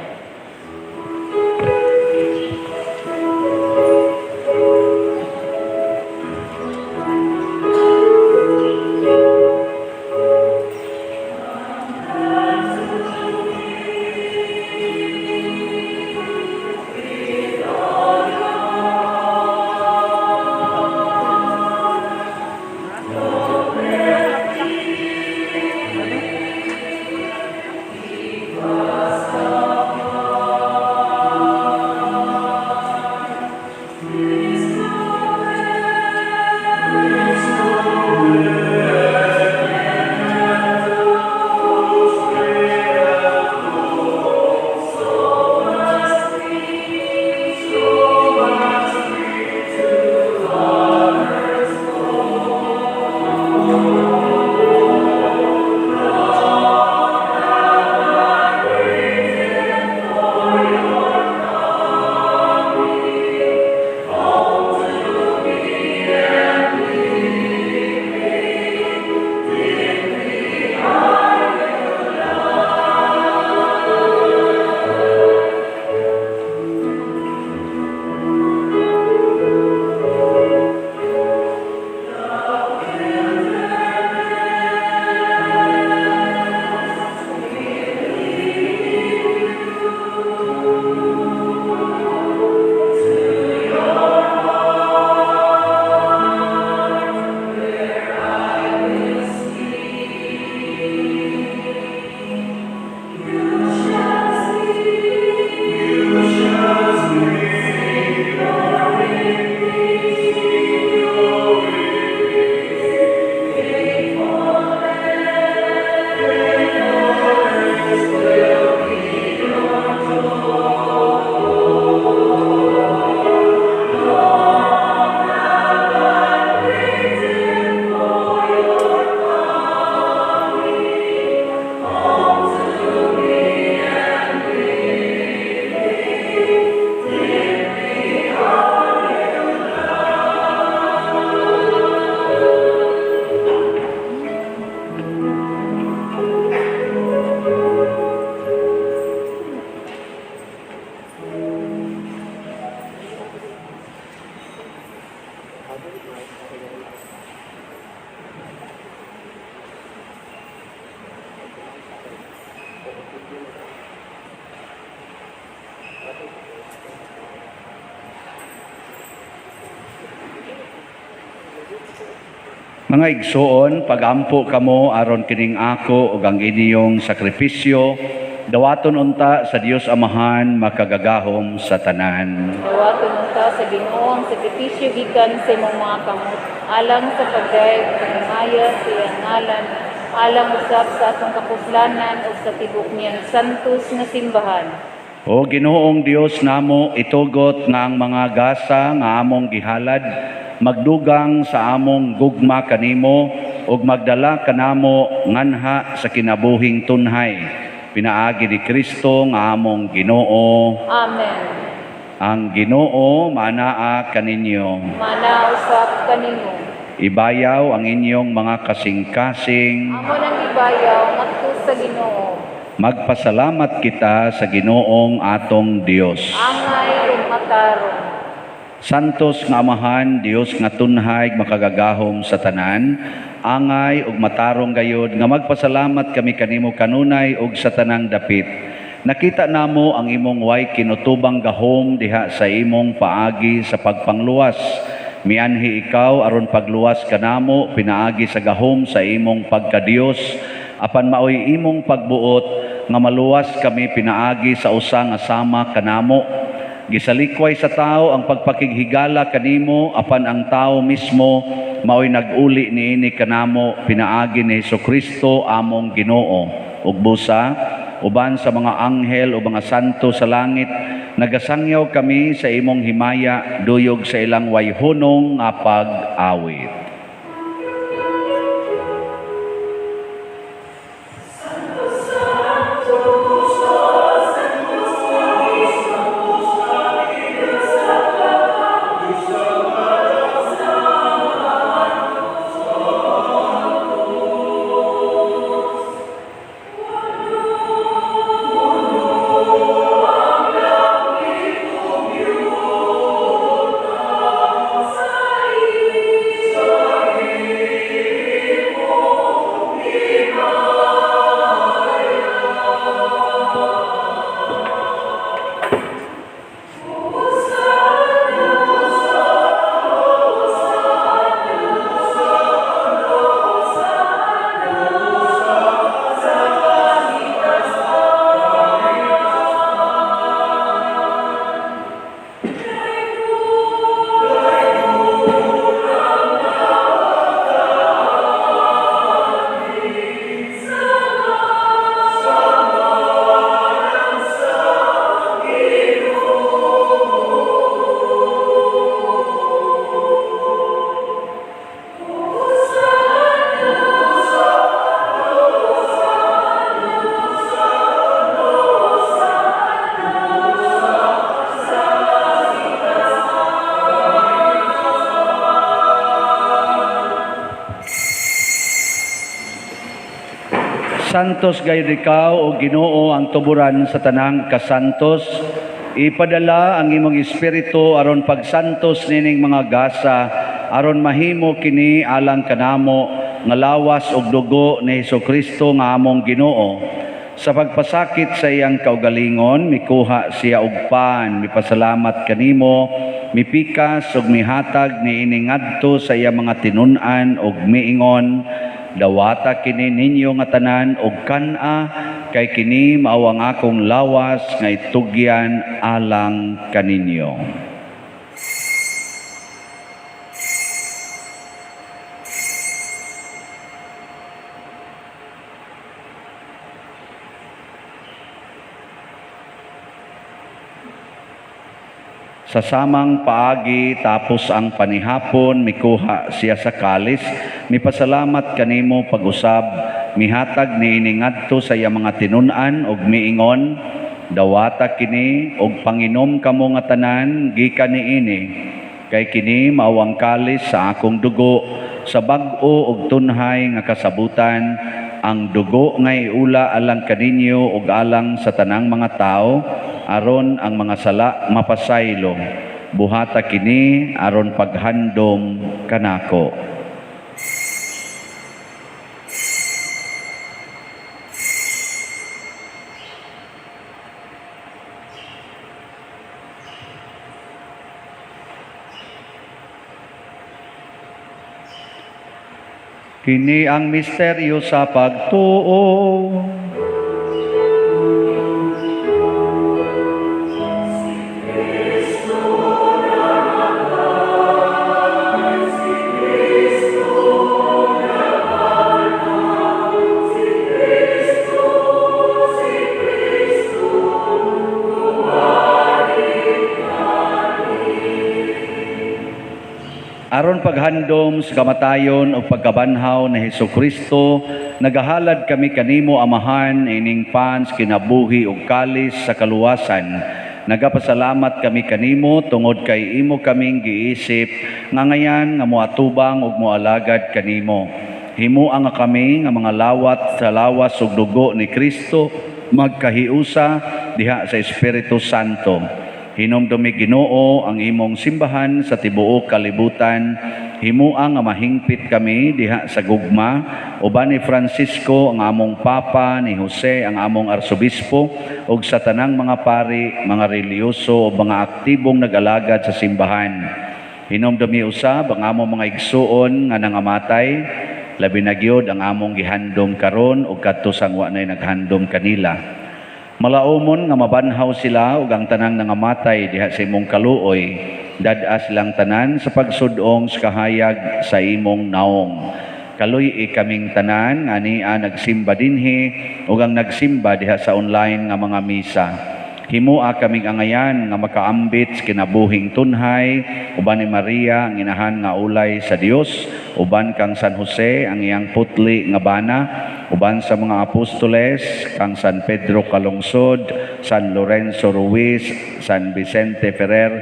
Mga igsoon, pagampo kamo aron kining ako ug ang inyong sakripisyo, dawaton unta sa Dios Amahan makagagahom sa tanan. Dawaton unta sa Ginoo ang sakripisyo gikan sa imong mga kamot alang sa pagdayeg ug pagmaya sa iyang ngalan, alang usab sa atong kapuslanan ug sa tibok niyang santos nga simbahan. O Ginoong Dios namo, itugot nga ang mga gasa nga among gihalad magdugang sa among gugma kanimo ug magdala kanamo nganha sa kinabuhing tunhay. Pinaagi ni Kristo nga among Ginoo. Amen. Ang Ginoo manaa kaninyo. Mana usab kanimo. Ibayaw ang inyong mga kasing-kasing. Amo nang gibayaw ngadto sa Ginoo. Magpasalamat kita sa Ginoong atong Dios. Angay ug matarong. Santos nga Amahan, Dios nga tunhay makagagahom sa tanan, angay ug matarong gayod nga magpasalamat kami kanimo kanunay ug sa tanang dapit. Nakita namo ang imong way kinutubang gahom diha sa imong paagi sa pagpangluwas. Mianhi ikaw aron pagluwas kanamo pinaagi sa gahom sa imong pagkadiyos, apan maoy imong pagbuot nga maluwas kami pinaagi sa usa nga sama kanamo.Gisalikway sa tao ang pagpakighigala kanimo, apan ang tao mismo maoy nag-uli niini kanamo pinaagi ni Hesukristo among Ginoo. Ug busa uban sa mga anghel o mga santo sa langit, nagasangyaw kami sa imong himaya duyog sa ilang wayhunong nga pag-awit. Santos gayud ikaw o Ginoo ang tuburan sa tanang kasantos. Ipadala ang imong espiritu aron pagsantos nining mga gasa, aron mahimo kini alang kanamo nga lawas ug dugo ni Hesukristo nga among Ginoo. Sa pagpasakit sa iyang kaugalingon, mikuha siya og pan, mipasalamat kanimo, mipikas ug mihatag niini ngadto sa iyang mga tinun-an ug miingon, dawata kini ninyo nga tanan og kan-a, kay kini mao ang akong lawas nga itugyan alang kaninyo. Sa samang paagi tapos ang panihapon, mikuha siya sa kalis, mipasalamat kanimo pag-usab, mihatag niini ngadto sa iyang mga tinun-an ug miingon, dawata kini og panginom kamo nga tanan gikan niini, kay kini mao ang kalis sa akong dugo sa bag-o ug tunhay nga kasabutan, ang dugo nga iula alang kaninyo ug alang sa tanang mga tawo, aron ang mga sala mapasaylo. Buhata kini aron paghandom kanako. Kini ang misteryo sa pagtuo. Aron paghandom sa kamatayon o pagkabanhaw ni Hesus Kristo, nagahalad kami kanimo, Amahan, ining pans kinabuhi ug kalis sa kaluwasan. Nagapasalamat kami kanimo tungod kay imo kaming giisip nga ngayan nga moatubang ug moalagad kanimo. Himoa nga kami nga mga lawat sa lawas ug dugo ni Kristo magkahiusa diha sa Espiritu Santo. Hinumdumi, Ginoo, ang imong simbahan sa tibuok kalibutan. Himoa nga mahingpit kami diha sa gugma uban ni Francisco ang among Papa, ni Jose ang among Arsobispo, ug sa tanang mga pari, mga relihiyoso ug mga aktibong nag-alagad sa simbahan. Hinumdumi usab ang among mga igsuon nga nangamatay, labi na gyud ang among gihandom karon ug kadto sang wa nay naghandom kanila. Malaumon nga mabanhaw sila ug ang tanang nangamatay diha sa imong kaluoy, dad-a silang tanan sa pagsud-ong sa kahayag sa imong naong. Kaluy-i kaming tanan nga ania nagsimba dinhi ug ang nagsimba diha sa online nga mga misa. Himoa kaming angayan nga makaambit sa kinabuhing tunhay uban ni Maria ang inahan nga ulay sa Dios, uban kang San Jose ang iyang putli nga bana, uban sa mga apostoles kang San Pedro Calungsod, San Lorenzo Ruiz, San Vicente Ferrer,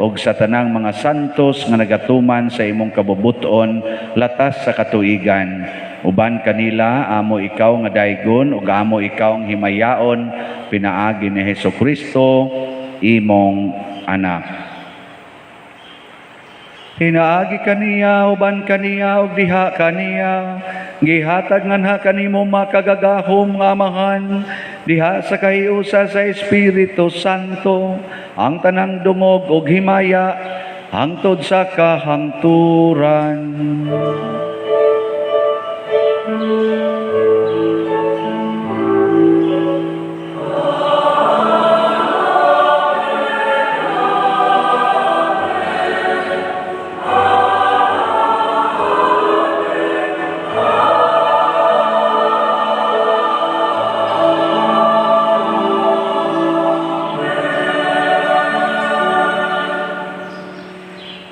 ug sa tanang mga santos nga nagatuman sa imong kabubut-on latas sa katuigan. Uban kanila amo ikaw nga daygon ug amo ikaw ang himayaon pinaagi ni Hesus Kristo imong anak. Pinaagi kaniya, uban kaniya, ug diha kaniya, gihatag nganha kanimo makagagahom nga Amahan, diha sa kahiusa sa Espiritu Santo, ang tanang dungog ug himaya hangtod sa kahangturan.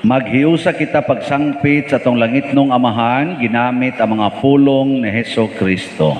Maghiusa kita pagsangpit sa atong langitnong Amahan, ginamit ang mga pulong ni Hesus Kristo.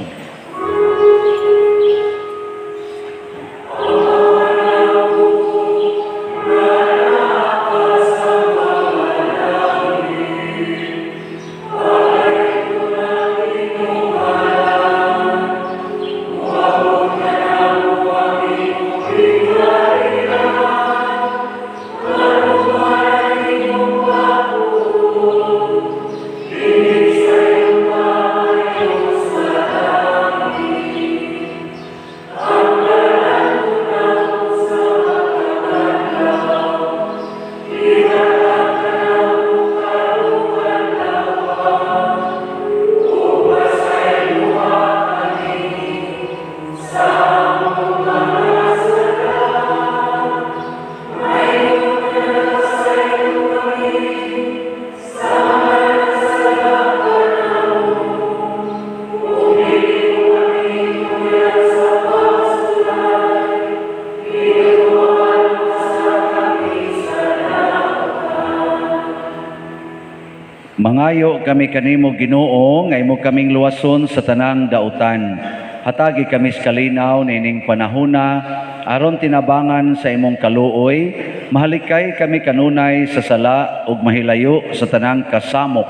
Mangayo kami kanimo, Ginoo, nga imo kaming luwason sa tanang dautan. Hatagi kami sa kalinaw niining panahona aron tinabangan sa imong kaluoy, mahalikay kami kanunay sa sala ug mahilayo sa tanang kasamok,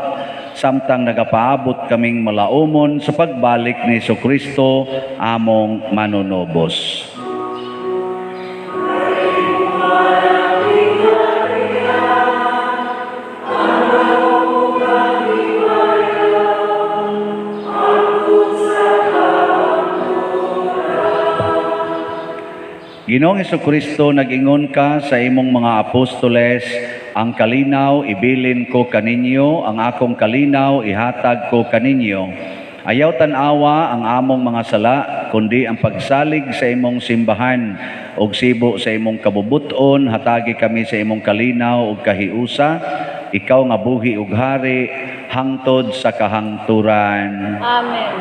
samtang nagapaabot kaming malaumon sa pagbalik ni Hesukristo among manunubos. Ginoong Hesukristo, nag-ingon ka sa imong mga apostoles, Ang kalinaw ibilin ko kaninyo, ang akong kalinaw ihatag ko kaninyo. Ayaw tan-awa ang among mga sala, kundi ang pagsalig sa imong simbahan ug sibo sa imong kabubuton, hatagi kami sa imong kalinaw ug kahiusa. Ikaw nga buhi ug hari hangtod sa kahangturan. Amen.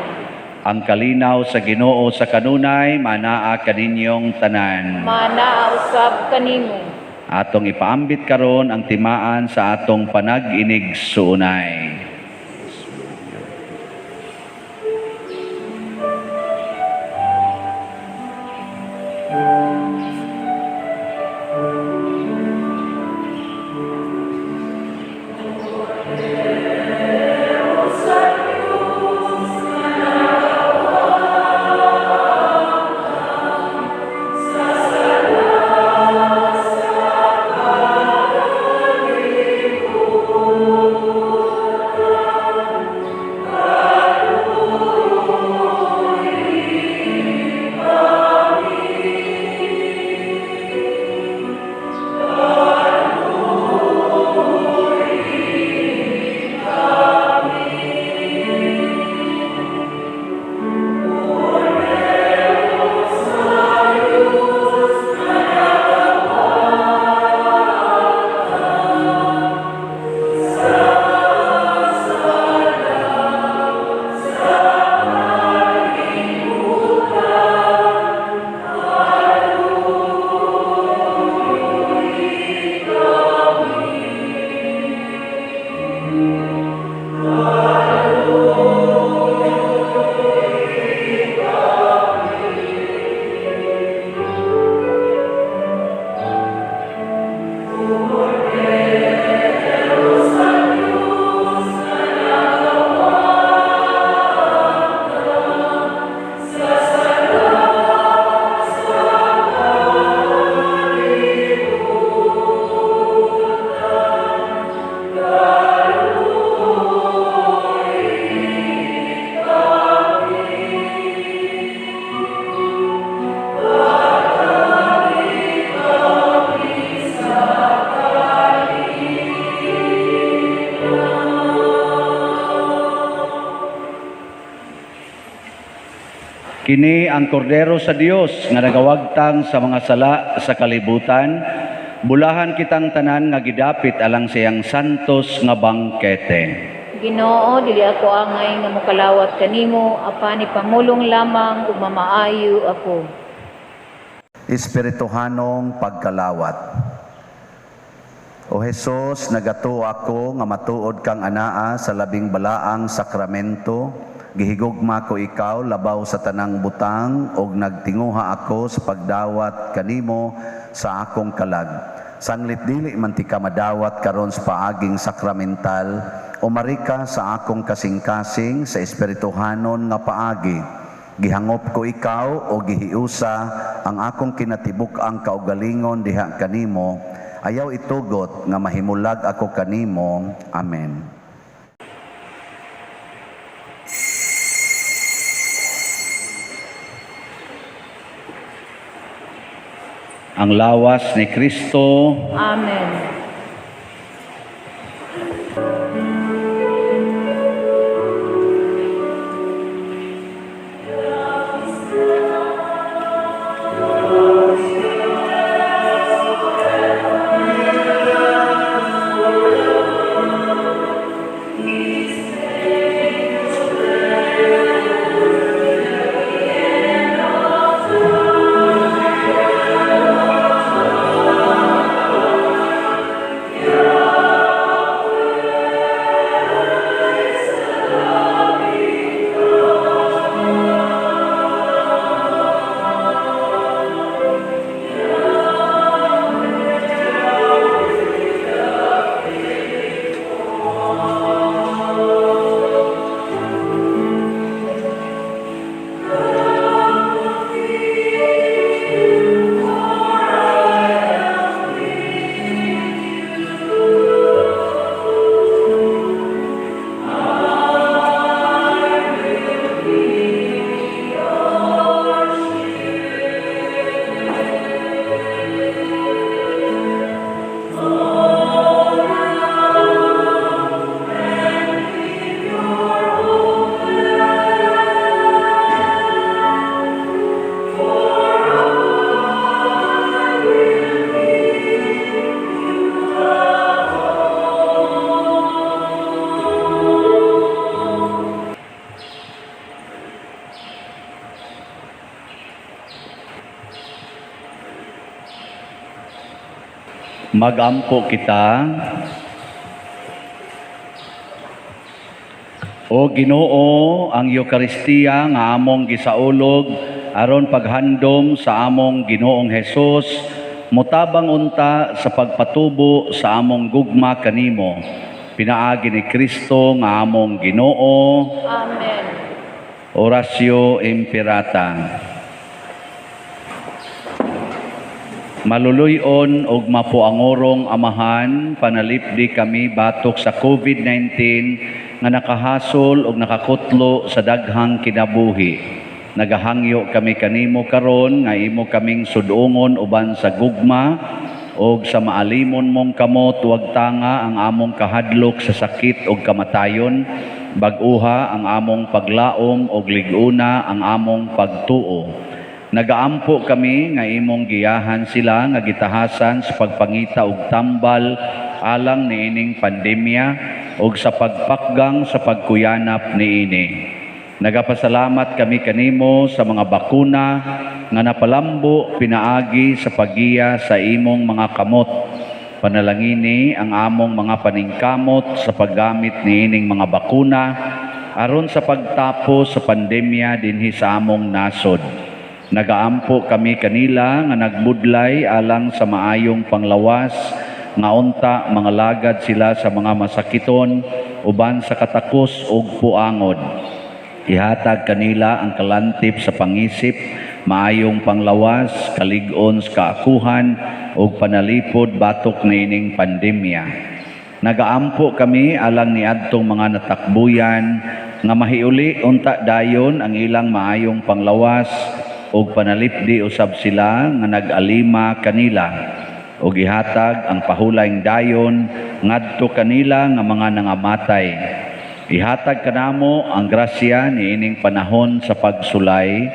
Ang kalinaw sa Ginoo sa kanunay manaa kaninyong tanan. Manaa usab kanimo. Atong ipaambit karon ang timaan sa atong panag-inig suunay. Kini ang kordero sa Dios nga nagawagtang sa mga sala sa kalibutan. Bulahan kitang tanan nga gidapit alang siyang santos nga bangkete. Ginoo, dili ako angay nga mokalawat kanimo, apan ipamulong lamang ug mamaayo ako. Espirituhanong pagkalawat. O Hesus, nagatuo ako nga matuod kang anaa sa labing balaang sakramento. Gihigugma ko ikaw labaw sa tanang butang ug nagtinguha ako sa pagdawat kanimo sa akong kalag. Sanglit dili man ti ka madawat karon sa paaging sakramental, umarika sa akong kasing-kasing sa espirituhanon nga paagi. Gihangop ko ikaw o gihiusa ang akong kinatibuk-ang kaugalingon diha kanimo. Ayaw itugot nga mahimulag ako kanimo. Amen. Ang lawas ni Kristo. Amen. Magampo kita. O Ginoo, ang Eukaristiya nga among gisaulog aron paghandom sa among Ginoong Hesus, mutabang unta sa pagpatubo sa among gugma kanimo. Pinaagi ni Kristo nga among Ginoo. Amen. Oratio Imperata. Maluluyon og mapuangorong Amahan, panalipdi kami batok sa COVID-19 nga nakahasol og nakakutlo sa daghang kinabuhi. Nagahangyo kami kanimo karon nga imo kaming sudungon uban sa gugma og sa maalimon mong kamot, wag tanga ang among kahadlok sa sakit og kamatayon, bag-uha ang among paglaom og lig-una ang among pagtuo. Nagaampo kami nga imong giyahan sila nga gitahasan sa pagpangita og tambal alang niining pandemya og sa pagpakgang sa pagkuyanap niini. Nagapasalamat kami kanimo sa mga bakuna nga napalambo pinaagi sa paggiya sa imong mga kamot. Panalangini ang among mga paningkamot sa paggamit niining mga bakuna aron sa pagtapos sa pandemya dinhi sa among nasod. Nagaampo kami kanila nga nagbudlay alang sa maayong panglawas nga unta mga lagad sila sa mga masakiton uban sa katakos ug puangod. Ihatag kanila ang kalantip sa pangisip, maayong panglawas, kalig-on sa kaakuhan ug panalipod batok niining pandemya. Nagaampo kami alang niadtong mga natakbuyan nga mahiuli unta dayon ang ilang maayong panglawas ug panalipdi usab sila nga nag-alima kanila ug ihatag ang pahulayng dayon ngadto kanila nga mga nangamatay. Ihatag kanamo ang grasya niining panahon sa pagsulay,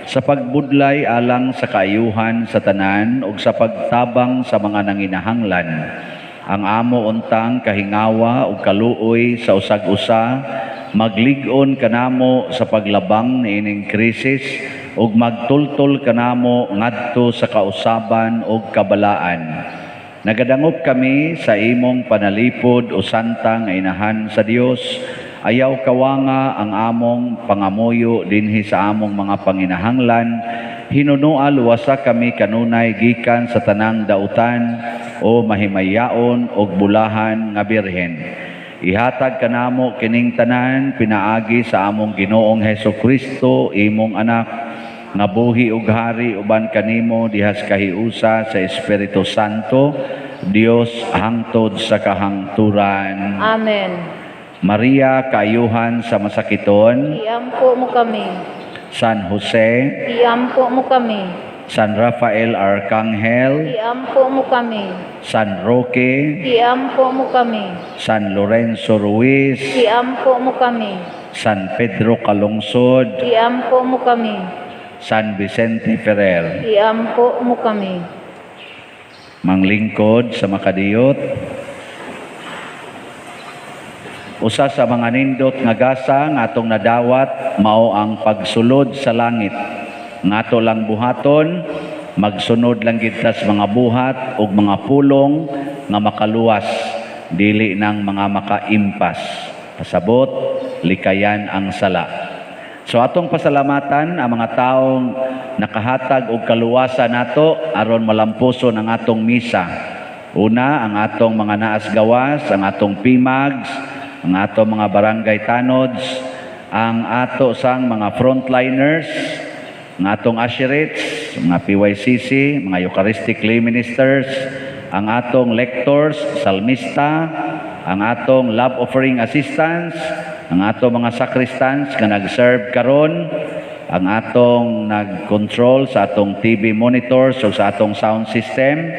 sa pagbudlay alang sa kaayuhan sa tanan ug sa pagtabang sa mga nanginahanglan. Ang amo untang kahingawa ug kaluoy sa usag-usa maglig-on kanamo sa paglabang niining krisis ug magtultol kanamo ngadto sa kausaban ug kabalaan. Nagadangop kami sa imong panalipod o santa nga inahan sa Dios. Ayaw kawanga ang among pangamuyo dinhi sa among mga panginahanglan. Hinunoa luwasa kami kanunay gikan sa tanang dautan o mahimayaon og bulahan nga birhen. Ihatag kanamo kining tanan pinaagi sa among Ginoong Hesus Kristo, imong anak, nga buhi ug hari uban kanimo dihas kahiusa sa Espiritu Santo, Dios hangtod sa kahangturan. Amen. Maria, kaayuhan sa masakiton, Iampo mo kami. San Jose, Iampo mo kami. San Rafael Arcangel, Iampo mo kami. San Roque, Iampo mo kami. San Lorenzo Ruiz, Iampo mo kami. San Pedro Calungsod, Iampo mo kami. San Vicente Ferrer. Iampo mo kami. Manglingkod sa makadiyot. Usa sa mga nindot nga gasa nga atong nadawat mao ang pagsulod sa langit. Nga ato lang buhaton, magsunod lang kita sa mga buhat ug mga pulong nga makaluwas, dili nang mga makaimpas. Pasabot, likayan ang sala. So atong pasalamatan ang mga taong nakahatag og kaluwasan nato aron malampuson ang atong misa. Una, ang atong mga naasgawas, ang atong PMAGs, ang atong mga barangay tanods, ang ato sang mga frontliners, ang atong usherates, mga PYCC, mga Eucharistic lay ministers, ang atong lectors, salmista, ang atong love offering assistants, ang atong mga sacristans nga nag-serve karon, ang atong nag-control sa atong TV monitors o sa atong sound system,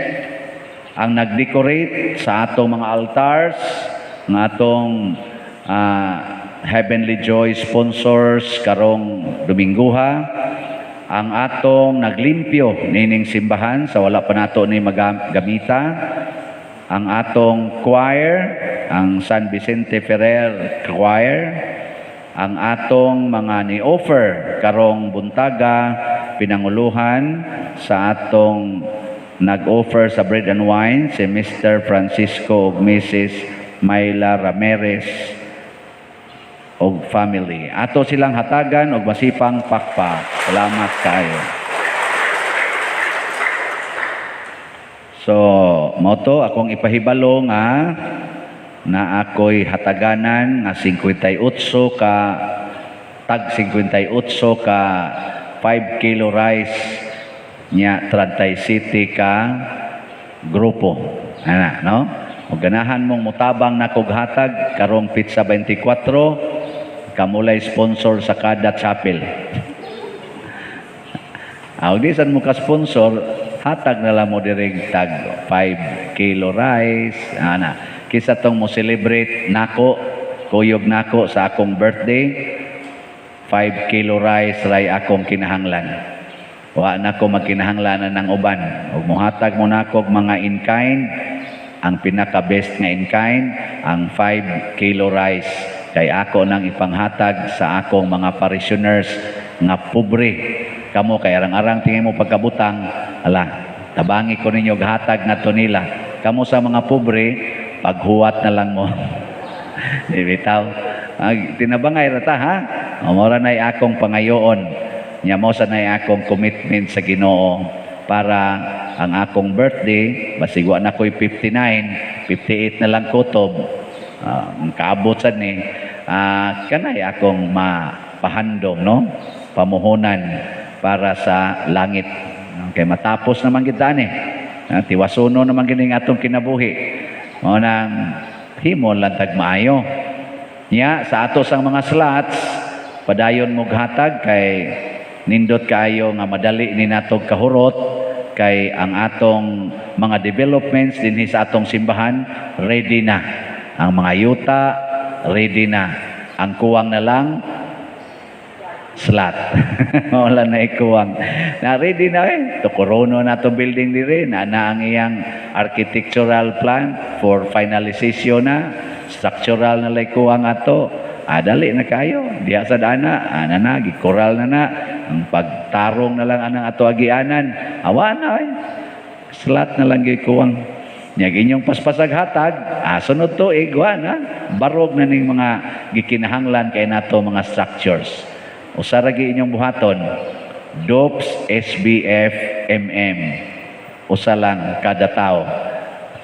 ang nag-decorate sa atong mga altars, ang atong Heavenly Joy sponsors karong Domingguha, ang atong naglimpyo nining simbahan sa wala pa nato ni magamita, ang atong choir, ang San Vicente Ferrer Choir, ang atong mga ni-offer karong buntaga pinanguluhan sa atong Nag-offer sa bread and wine si Mr. Francisco ug Mrs. Myla Ramirez og family. Ato silang hatagan og masipang pakpak. Salamat kayo. So, mao to akong ipahibalo nga na ako'y hataganan nga 58 ka tag 58 ka 5 kilo rice nya 37 ka grupo. Ana, no? O ganahan mong mutabang na kog hatag karong pizza 24 kamulay sponsor sa kada chapel. Aw di san mo ka sponsor, hatag na lang mo diri tag 5 kilo rice, ana. Kisa tong mo celebrate nako, kuyog nako sa akong birthday, 5 kilo rice ray akong kinahanglan. Wa na ko magkinahanglanan ng uban. Ug mohatag mo nako og mga in kind, ang pinaka best nga in kind, ang 5 kilo rice kay ako nang ipanghatag sa akong mga parishioners nga pobre. Kamo kay arang-arang tingin mo pagkabutang, ala, tabangi ko ninyo hatag ngadto nila. Kamo sa mga pobre, paghuwat na lang mo. Di bitaw. Tinabangay ra ta, ha? Mora nay akong pangayoon. Nya mo sa nay akong commitment sa Ginoo para ang akong birthday, basig wa na ko'y 59, 58 na lang kutob. Ang kaabot sad ni kanay akong mapahandom, no? Pamuhonan para sa langit. Okay, matapos naman kita ni. Tiwasuno naman kining atong kinabuhi. Mao nang himo lang tag maayo. Nya sa ato sang mga slots, padayon mo hatag kay nindot kaayo nga madali ni natog kahurot kay ang atong mga developments dinhi sa atong simbahan ready na. Ang mga yuta ready na. Ang kuwang na lang slot. Wala na ikuwang. Na ready na eh. Tukorono na to building diri na na ang iyang architectural plan for finalization na. Structural na lay kuwang ato. Dali na kayo. Diha sa dana, ana na, gikoral na na. Ang pagtarong na lang anang ato agianan. Awa na eh. Slot na lang gyud kuwang. Nya inyong paspasag hatag, sunod tuig, wa na. Barog na ning mga gikinahanglan kay nato mga structures. Usa ra gyud inyong buhaton, DOPS SBF MM. Usa lang kada tao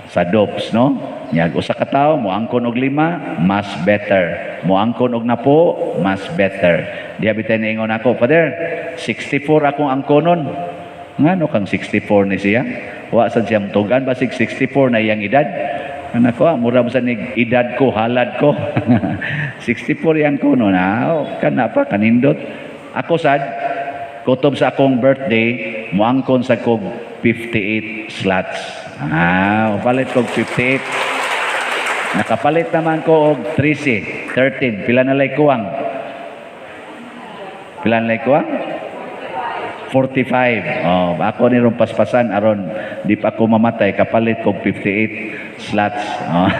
sa DOPS, no? Nyag usa ka tawo moangkon og 5, mas better. Moangkon og napo, mas better. Diha bitay niingon ako, Father, 64 akong angkonon. Ngano kang 64 ni siya? Wa sad siya mutugan basig 64 na iyang edad. Anak ko, mura ba sa nig edad ko, halad ko. 64 yang kuno na, kana pa, kanindot. Ako sad, kutob sa akong birthday, muangkon sa kog 58 slots. Palit kog 58. Nakapalit naman ko og 13, 13. Pila na lay kuwang? Pila na lay kuwang? 45. Oh, ako ni rong paspasan aron di pa ako mamatay kapalit kog 58 slots. Oh.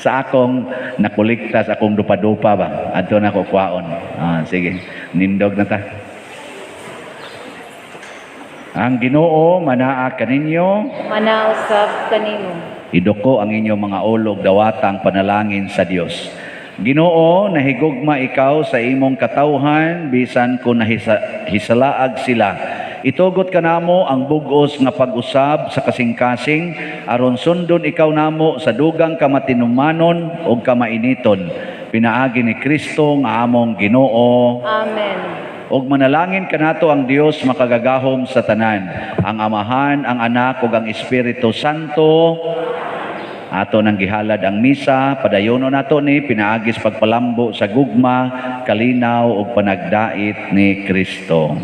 Sa akong nakulikta sa akong dupa-dupa ba. Adto na ko kwaon. Sige, nindog na ta. Ang Ginoo manaa kaninyo, Manausab kanimo. Iduko ang inyong mga ulog dawatang panalangin sa Dios. Ginoo, nahigugma ikaw sa imong katawhan bisan kung nahisalaag sila. Itugot kanamo ang bug-os nga pag-usab sa kasing-kasing aron sundon ikaw namo sa dugang kamatinumanon ug kamainiton. Pinaagi ni Kristo nga among Ginoo. Amen. Og manalangin kanato ang Dios makagagahom sa tanan, ang Amahan, ang Anak ug ang Espiritu Santo. Ato nang gihalad ang misa, padayono nato ni pinaagis pagpalambo sa gugma, kalinaw ug panagdait ni Kristo.